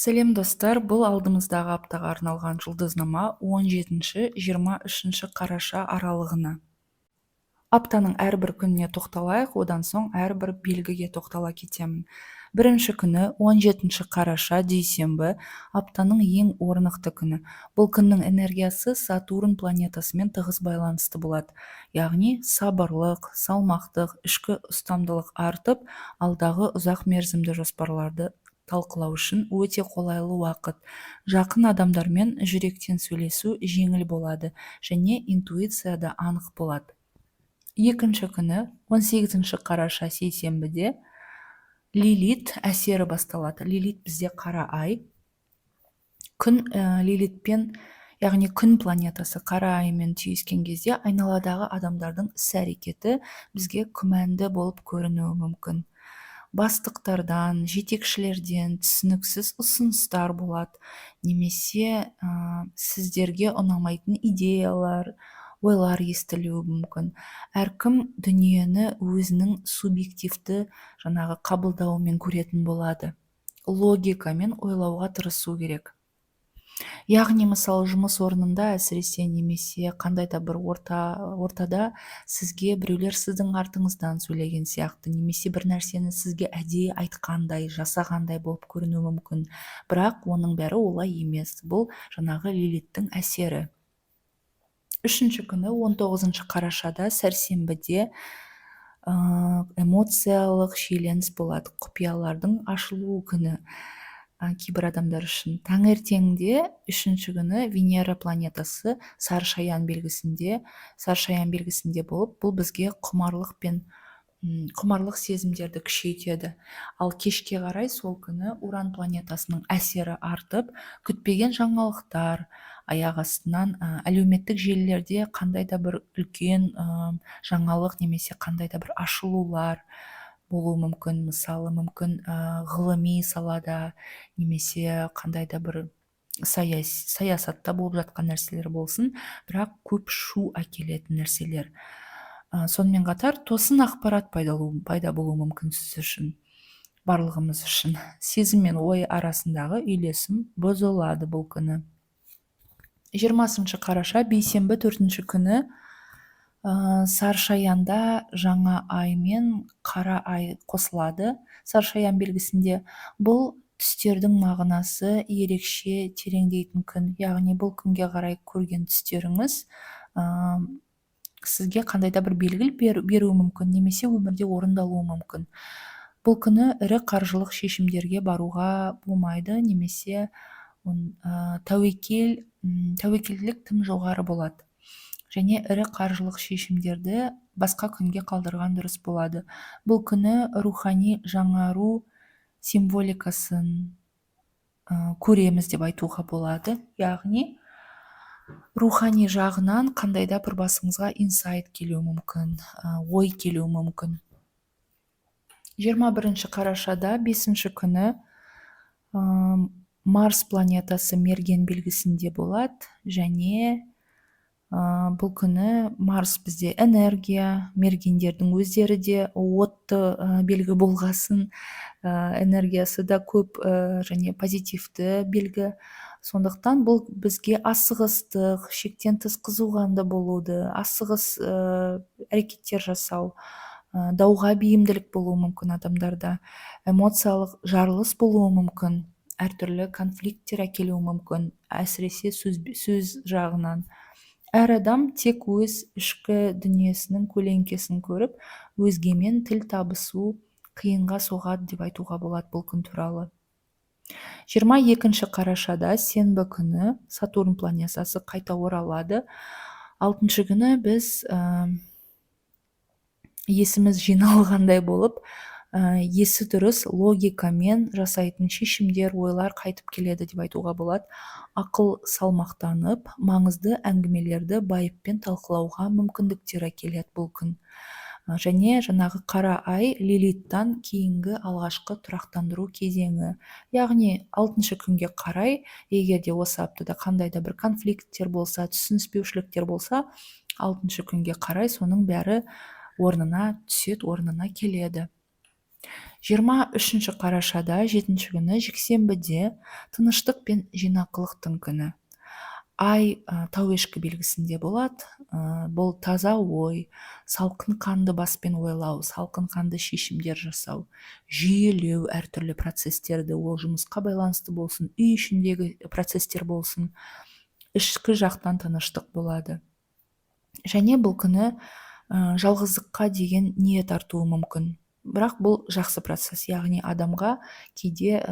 Сәлем, достар! Бұл алдымыздағы аптаға арналған жұлдызнама, 17-23 қараша аралығына. Аптаның әрбір күніне тоқталайық, одан соң әрбір белгіге тоқтала кетемін. Бірінші күні, 17 қараша, дүйсенбі, аптаның ең орнықты күні. Бұл күннің энергиясы Сатурн планетасымен тығыз байланысты болады, яғни сабырлық, салмақтық, ішкі ұстамдылық артып, алдағы ұзақ мерзімді жоспарларды талқылау үшін өте қолайлы уақыт. Жақын адамдармен жүректен сөйлесу жеңіл болады және интуиция да анық болады. Екінші күні, 18 қараша, сейсенбіде Лилит әсері басталады. Лилит бізде қара ай. Күн Лилитпен, яғни күн планетасы қара аймен түйіскен кезде айналадағы адамдардың іс әрекеті бізге күмәнді болып көрінуі мүмкін. Бастықтардан, жетекшілерден түсініксіз ұсыныстар болады немесе сіздерге ұнамайтын идеялар, ойлар естілуі мүмкін. Әркім дүниені өзінің субъективті жаңағы қабылдауымен көретін болады. Логикамен ойлауға тырысу керек. Яғни, мысалы, жұмыс орнында әсіресе немесе қандай да бір ортада сізге біреулер сіздің артыңыздан сөйлеген сияқты немесе бір нәрсені сізге әдейі айтқандай, жасағандай болып көрінуі мүмкін. Бірақ оның бәрі олай емес. Бұл жаңағы Лилиттің әсері. Үшінші күні, 19 қарашада, сәрсенбіде эмоциялық шиеленіс болады. Құпиялардың ашылу күні кейбір адамдар үшін. Таңертеңде үшінші күні Венера планетасы Сары шаян белгісінде болып, бұл бізге құмарлық пен құмарлық сезімдерді күшейтеді. Ал кешке қарай сол күні Уран планетасының әсері артып, күтпеген жаңалықтар, аяқ астынан әлеуметтік желілерде қандай да бір үлкен жаңалық немесе қандай да бір ашылулар болуы мүмкін. Мысалы, мүмкін, ғылыми салада немесе қандай да бір саясатта болып жатқан нәрселер болсын, бірақ көп шу әкелетін нәрселер. Сонымен қатар тосын ақпарат пайда болуы мүмкін сіз үшін, барлығымыз үшін. Сезім мен ой арасындағы үйлесім бұзылады бұл күні. 20 қараша, бейсенбі, төртінші күні Саршаянда жаңа ай мен қара ай қосылады Саршаян белгісінде. Бұл түстердің мағынасы ерекше тереңдейтін күн, яғни бұл күнге қарай көрген түстеріңіз сізге қандай да бір белгі беруі мүмкін немесе өмірде орындалуы мүмкін. Бұл күні ірі қаржылық шешімдерге баруға болмайды немесе тәуекелділік тым жоғары болады және ірі қаржылық шешімдерді басқа күнге қалдырған дұрыс болады. Бұл күні рухани жаңару символикасын көреміз деп айтуға болады, яғни рухани жағынан қандай да бір басыңызға инсайт келуі мүмкін, ой келуі мүмкін. 21 қарашада, бесінші күні Марс планетасы Мерген белгісінде болады және бұл күні Марс бізде энергия, мергендердің өздері де отты белгі болғасын, энергиясы да көп және позитивті белгі. Сондықтан бұл бізге асығыстық, шектен тыс қызуқанды болуды, асығыс әрекеттер жасау, дауға бейімділік болуы мүмкін адамдарда, эмоциялық жарылыс болуы мүмкін, әртүрлі конфликттер әкелуі мүмкін, әсіресе сөз жағынан. Әр адам тек өз ішкі дүниесінің көлеңкесін көріп, өзгемен тіл табысу қиынға соғады деп айтуға болады бұл күн туралы. 22 қарашада, сенбі күні Сатурн планетасы қайта оралады. Алтыншы күні біз есіміз жиналғандай болып, есі дұрыс логикамен жасайтын шешімдер, ойлар қайтып келеді деп айтуға болады. Ақыл салмақтанып, маңызды әңгімелерді байыппен талқылауға мүмкіндіктер әкеледі бұл күн. Және жаңағы қара ай, Лилиттан кейінгі алғашқы тұрақтандыру кезеңі, яғни алтыншы күнге қарай, егер де осы аптада қандай да бір конфликттер болса, түсініспеушіліктер болса, алтыншы күнге қарай соның бәрі орнына түседі, орнына келеді. 23 қарашада, 7 күні, жексенбіде, тыныштық пен жинақылықтың күні. Ай тау ешкі белгісінде болады. Бұл таза ой, салқын қанды баспен ойлау, салқын қанды шешімдер жасау, жүйелеу әртүрлі процестерді, ол жұмысқа байланысты болсын, үй ішіндегі процестер болсын, ішкі жақтан тыныштық болады. Және бұл күні жалғыздыққа деген ниет артуы мүмкін. Бірақ бұл жақсы процесс, яғни адамға кейде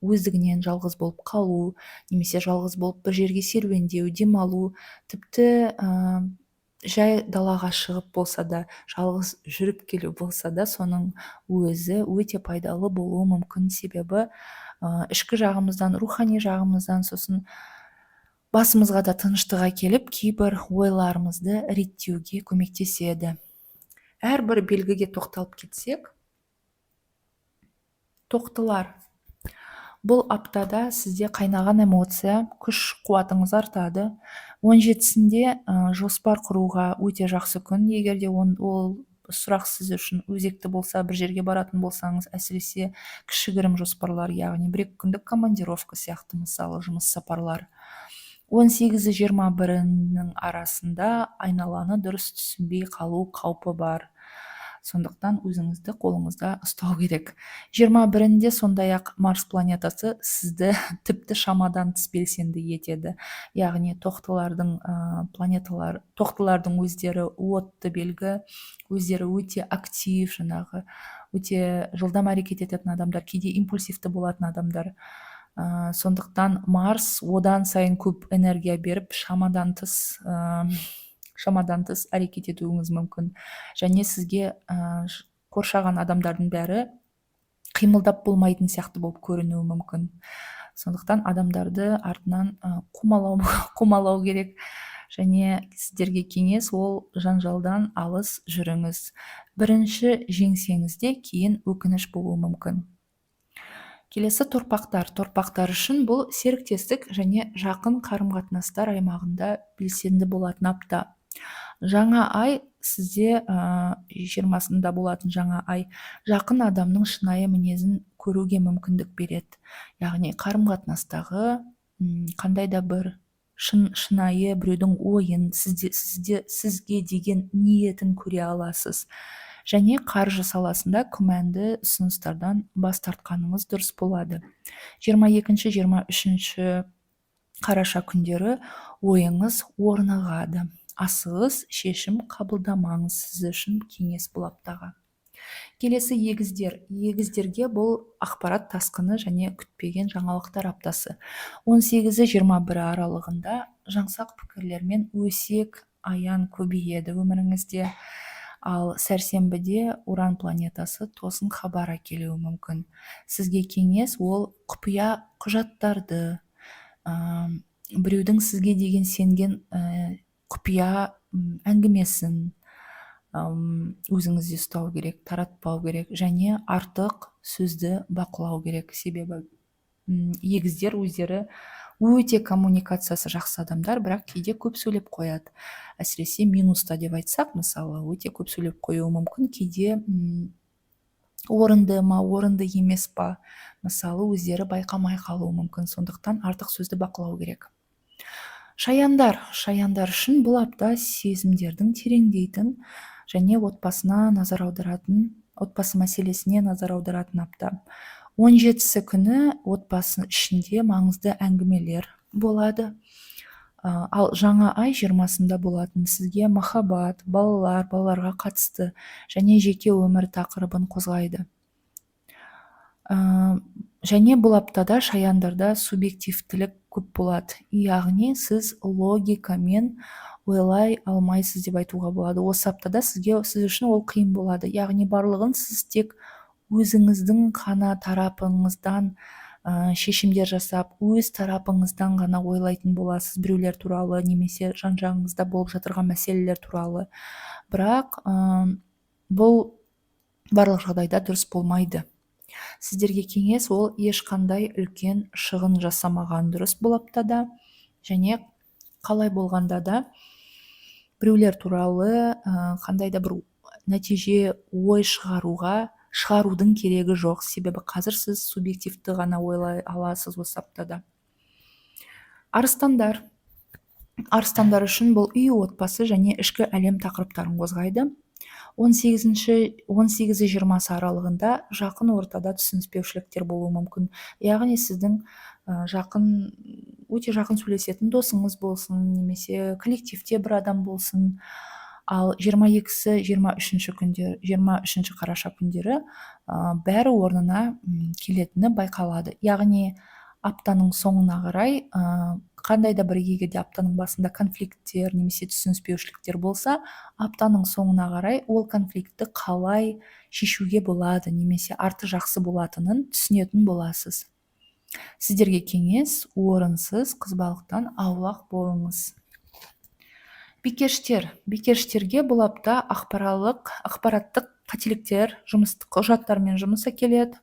өздігінен жалғыз болып қалу немесе жалғыз болып бір жерге серуендеу, демалу, тіпті жай далаға шығып болса да, жалғыз жүріп келу болса да, соның өзі өте пайдалы болуы мүмкін. Себебі ішкі жағымыздан, рухани жағымыздан, сосын басымызға да тыныштық әкеліп, кейбір ойларымызды реттеуге көмектеседі. Әрбір белгіге тоқталып кетсек, тоқтылар. Бұл аптада сізде қайнаған эмоция, күш қуатыңыз артады. 17-сінде жоспар құруға өте жақсы күн. Егер де ол сұрақ сіз үшін өзекті болса, бір жерге баратын болсаңыз, әсіресе кішігірім жоспарлар, яғни 1-2 күндік командировка сияқты, мысалы, жұмыс сапарлар. 18-і 21-інің арасында айналаны дұрыс түсінбей қалу қаупі бар. Сондықтан өзіңізді қолыңызда ұстау керек. 21-інде сондай-ақ Марс планетасы сізді тіпті шамадан тыс белсенді етеді. Яғни тоқтылардың планеталар, тоқтылардың өздері отты белгі, өздері өте актив, жаңағы өте жылдам әрекет ететін адамдар, кейде импульсивті болатын адамдар. Сондықтан Марс одан сайын көп энергия беріп, шамадан тыс әрекет етуіңіз мүмкін. Және сізге қоршаған адамдардың бәрі қимылдап болмайтын сияқты болып көрінуі мүмкін. Сондықтан адамдарды артынан қумалау керек. Және сіздерге кеңес: ол жанжалдан алыс жүріңіз. Бірінші жеңсеңіз де, кейін өкініш болуы мүмкін. Келесі торпақтар. Торпақтар үшін бұл серіктестік және жақын қарым-қатынастар аймағында белсенді болатын апта. Жаңа ай сізде, 20-сында болатын жаңа ай жақын адамның шынайы мінезін көруге мүмкіндік береді. Яғни қарым-қатынастағы қандай да бір шынайы біреудің ойын, сізге деген ниетін көре аласыз. Және қаржы саласында күмәнді ұсыныстардан бас тартқаныңыз дұрыс болады. 22-, 23 қараша күндері ойыңыз орнығады. Асығыс шешім қабылдамаңыз, сіз үшін кеңес бұл аптаға. Келесі егіздер. Егіздерге бұл ақпарат тасқыны және күтпеген жаңалықтар аптасы. 18-і 21 аралығында жаңсақ пікірлер мен өсек аян көбейеді өміріңізде. Ал сәрсенбіде Уран планетасы тосын хабар әкелуі мүмкін. Сізге кеңес: ол құпия құжаттарды, біреудің сізге деген сенген құпия әңгімесін өзіңізде ұстау керек, таратпау керек және артық сөзді бақылау керек. Себебі егіздер өздері өте коммуникациясы жақсы адамдар, бірақ кейде көп сөйлеп қояды. Әсіресе минуста деп айтсақ, мысалы, өте көп сөйлеп қоюы мүмкін. Кейде орынды ма, орынды емес па, мысалы, өздері байқамай қалуы мүмкін. Сондықтан артық сөзді бақылау керек. Шаяндар. Шаяндар үшін бұл апта сезімдердің тереңдейтін және отбасына назар аударатын, отбасы мәселесіне назар аударатын апта. 17-сі күні отбасы ішінде маңызды әңгімелер болады. Ал жаңа ай 20-сында болатын сізге махаббат, балалар, балаларға қатысты және жеке өмір тақырыбын қозғайды. Және бұл аптада шаяндарда субъективтілік көп болады. Яғни сіз логикамен ойлай алмайсыз деп айтуға болады. Осы аптада сіз үшін ол қиын болады. Яғни барлығын сіз тек өзіңіздің қана тарапыңыздан шешімдер жасап, өз тарапыңыздан ғана ойлайтын боласыз біреулер туралы немесе жан-жағыңызда болып жатырған мәселелер туралы. Бірақ бұл барлық жағдайда дұрыс болмайды. Сіздерге кеңес: ол ешқандай үлкен шығын жасамаған дұрыс бұл аптада және қалай болғанда да біреулер туралы қандай да бір нәтиже, ой шығаруға Шығарудың керегі жоқ, себебі қазір сіз субъективті ғана ойлай аласыз осы аптада. Арыстандар. Арыстандар үшін бұл үй, отбасы және ішкі әлем тақырыптарын қозғайды. 18-ші, 18-і 20-сы аралығында жақын ортада түсініспеушіліктер болуы мүмкін. Яғни сіздің жақын, өте жақын сөйлесетін досыңыз болсын немесе коллективте бір адам болсын. Ал 22-сі, 23-ші күндер, 23 қараша күндері бәрі орнына келетіні байқалады. Яғни аптаның соңына қарай қандай да бір, егер де аптаның басында конфликттер немесе түсініспеушіліктер болса, аптаның соңына қарай ол конфликтті қалай шешуге болады немесе арты жақсы болатынын түсінетін боласыз. Сіздерге кеңес: орынсыз қызбалықтан аулақ болыңыз. Бикештер. Бикештерге бұл апта ақпараттық қателіктер, жұмыстық құжаттармен жұмыс әкеледі.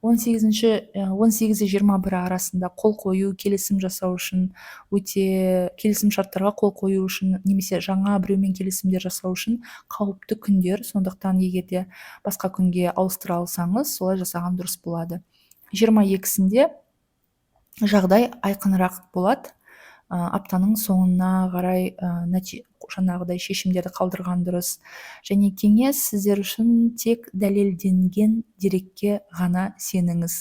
18-ші, 18-і 21-і арасында қол қою, келісім жасау үшін өте, келісім шарттарға қол қою үшін немесе жаңа біреумен келісімдер жасау үшін қауіпті күндер. Сондықтан егер де басқа күнге ауыстыра алсаңыз, солай жасаған дұрыс болады. 22-сінде жағдай айқынырақ болады. Аптаның соңына қарай жаңағыдай шешімдерді қалдырған дұрыс. Және кеңес сіздер үшін: тек дәлелденген дерекке ғана сеніңіз.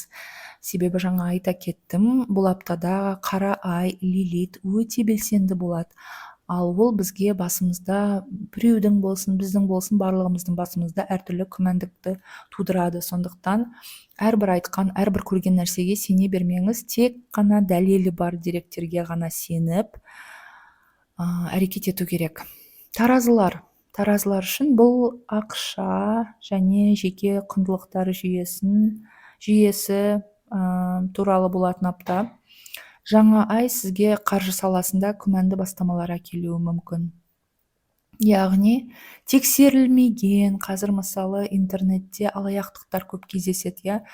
Себебі жаңа айта кеттім, бұл аптада қара ай, Лилит өте белсенді болады. Ал ол бізге басымызда, біреудің болсын, біздің болсын, барлығымыздың басымызда әртүрлі күмәндікті тудырады. Сондықтан әрбір айтқан, әрбір көрген нәрсеге сене бермеңіз. Тек қана дәлелі бар деректерге ғана сеніп әрекет ету керек. Таразылар. Таразылар үшін бұл ақша және жеке құндылықтар жүйесі туралы болатын апта. Жаңа ай сізге қаржы саласында күмәнді бастамалар әкелуі мүмкін. Яғни тексерілмеген, қазір, мысалы, интернетте алаяқтықтар көп кездеседі, иә.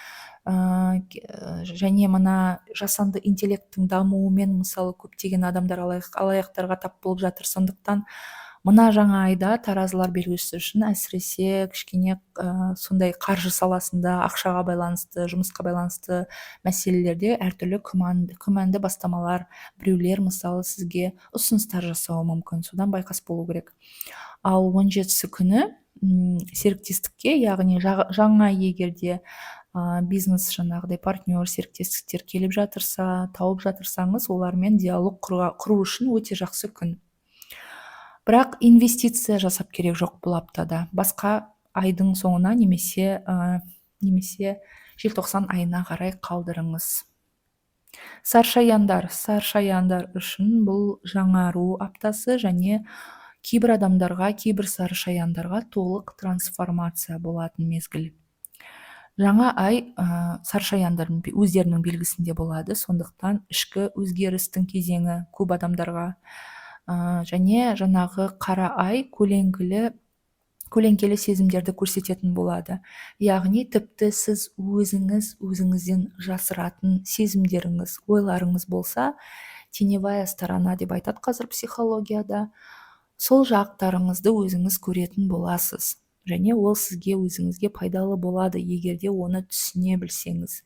Және мына жасанды интеллекттің дамуымен, мысалы, көптеген адамдар алаяқтарға тап болып жатыр. Сондықтан мына жаңа айда таразылар белгісі үшін әсіресе кішкене сондай қаржы саласында, ақшаға байланысты, жұмысқа байланысты мәселелерде әртүрлі күмәнді бастамалар, біреулер, мысалы, сізге ұсыныстар жасауы мүмкін. Содан байқас болу керек. Ал 17-сі күні серіктестікке, яғни жаңа, егер де бизнес, жаңағыдай партнер, серіктестіктер келіп жатырса, тауып жатырсаңыз, олармен диалог құру үшін өте жақсы күн. Бірақ инвестиция жасап керек жоқ бұл аптада. Басқа айдың соңына немесе желтоқсан айына қарай қалдырыңыз. Саршаяндар. Саршаяндар үшін бұл жаңару аптасы және кейбір адамдарға, кейбір сарышаяндарға толық трансформация болатын мезгіл. Жаңа ай сарышаяндардың өздерінің белгісінде болады, сондықтан ішкі өзгерістің кезеңі көп адамдарға. Және жаңағы қара ай көлеңкелі сезімдерді көрсететін болады. Яғни тіпті сіз өзіңіз өзіңізден жасыратын сезімдеріңіз, ойларыңыз болса, теневая сторона деп айтады қазір психологияда, сол жақтарыңызды өзіңіз көретін боласыз. Және ол сізге, өзіңізге пайдалы болады, егер де оны түсіне білсеңіз.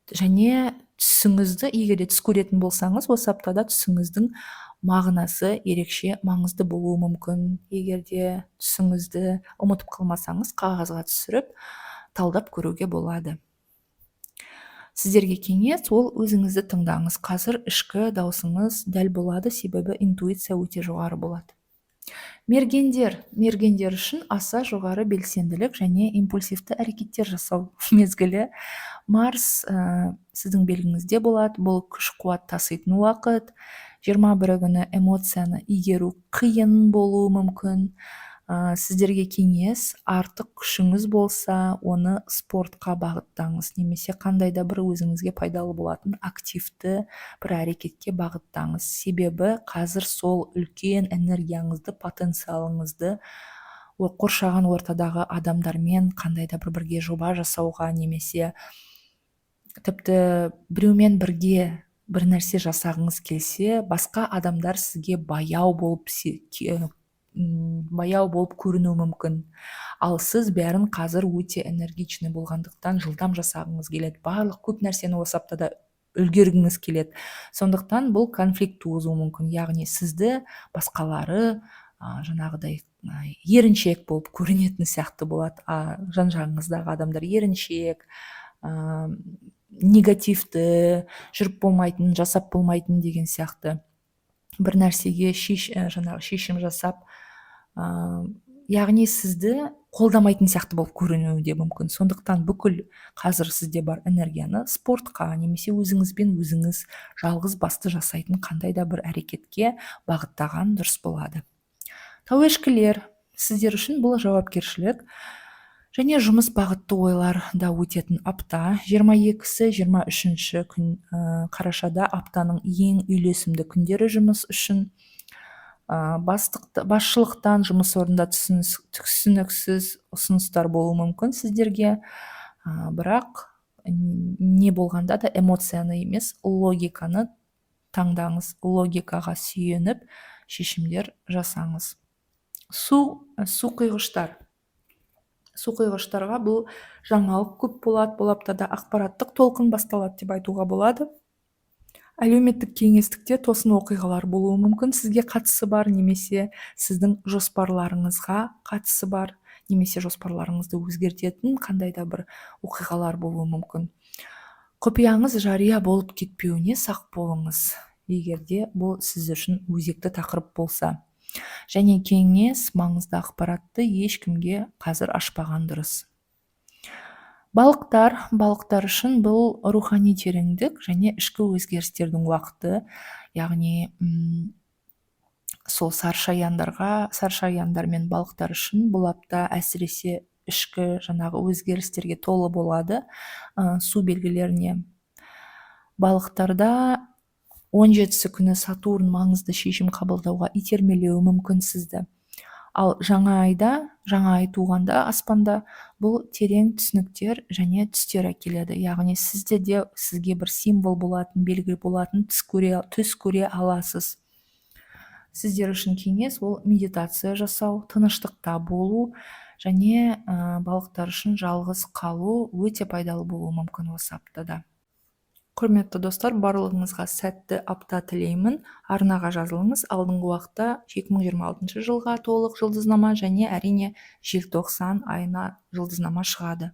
Және түсіңізді, егер де түс көретін болсаңыз, осы аптада түсіңіздің мағынасы ерекше маңызды болуы мүмкін. Егер де түсіңізді ұмытып қалмасаңыз, қағазға түсіріп, талдап көруге болады. Сіздерге кеңес: ол өзіңізді тыңдаңыз. Қазір ішкі даусыңыз дәл болады, себебі интуиция өте жоғары болады. Мергендер. Мергендер үшін аса жоғары белсенділік және импульсивті әрекеттер жасау мезгілі. Марс сіздің белгіңізде болады. Бұл күш қуат таситын уақыт. 21 күні эмоцияны игеру қиын болуы мүмкін. Сіздерге кеңес: артық күшіңіз болса, оны спортқа бағыттаңыз немесе қандай да бір өзіңізге пайдалы болатын активті бір әрекетке бағыттаңыз. Себебі қазір сол үлкен энергияңызды, потенциалыңызды қоршаған ортадағы адамдармен қандай да бір бірге жоба жасауға немесе тіпті біреумен бірге бір нәрсе жасағыңыз келсе, басқа адамдар сізге баяу болып Баяу болып көрінуі мүмкін. Ал сіз бәрін қазір өте энергичный болғандықтан, жылдам жасағыңыз келеді, барлық көп нәрсені осы аптада үлгергіңіз келеді. Сондықтан бұл конфликт туғызуы мүмкін, яғни сізді басқалары жаңағыдай еріншек болып көрінетін сияқты болады. Жан жағыңыздағы адамдар еріншек, негативті, жүріп болмайтын, жасап болмайтын деген сияқты бір нәрсеге жаңағы шешім жасап, яғни сізді қолдамайтын сияқты болып көрінуі де мүмкін. Сондықтан бүкіл қазір сізде бар энергияны спортқа немесе өзіңізбен өзіңіз жалғыз басты жасайтын қандай да бір әрекетке бағыттаған дұрыс болады. Тауешкілер, сіздер үшін бұл жауапкершілік және жұмыс бағытты ойлар да өтетін апта. 22-сі, 23-ші күн қарашада аптаның ең үйлесімді күндері жұмыс үшін. Басшылықтан, жұмыс орнында түсініксіз ұсыныстар болуы мүмкін сіздерге, бірақ не болғанда да эмоцияны емес, логиканы таңдаңыз, логикаға сүйеніп шешімдер жасаңыз. Су құйғыштар. Су құйғыштарға бұл жаңалық көп болады. Бұл аптада ақпараттық толқын басталады деп айтуға болады. Әлеуметтік кеңістікте тосын оқиғалар болуы мүмкін, сізге қатысы бар немесе сіздің жоспарларыңызға қатысы бар, немесе жоспарларыңызды өзгертетін қандай да бір оқиғалар болуы мүмкін. Құпияңыз жария болып кетпеуіне сақ болыңыз, егер де бұл сіз үшін өзекті тақырып болса. Және кеңес: маңызды ақпаратты ешкімге қазір ашпаған дұрыс. Балықтар. Балықтар үшін бұл рухани тереңдік және ішкі өзгерістердің уақыты, яғни сол саршаяндар мен балықтар үшін бұл апта әсіресе ішкі жаңағы өзгерістерге толы болады. Су белгілеріне, балықтарда 17-сі күні Сатурн маңызды шешім қабылдауға итермелеуі мүмкін сізді. Ал жаңа айда, жаңа ай туғанда аспанда, бұл терең түсініктер және түстер әкеледі, яғни сізде де сізге бір символ болатын, белгі болатын түс көре аласыз. Сіздер үшін кеңес: ол медитация жасау, тыныштықта болу және балықтар үшін жалғыз қалу өте пайдалы болуы мүмкін осы аптада. Құрметті достар, барлығыңызға сәтті апта тілеймін. Арнаға жазылыңыз. Алдыңғы уақытта 2026 жылға толық жұлдызнама және, әрине, желтоқсан айына жұлдызнама шығады.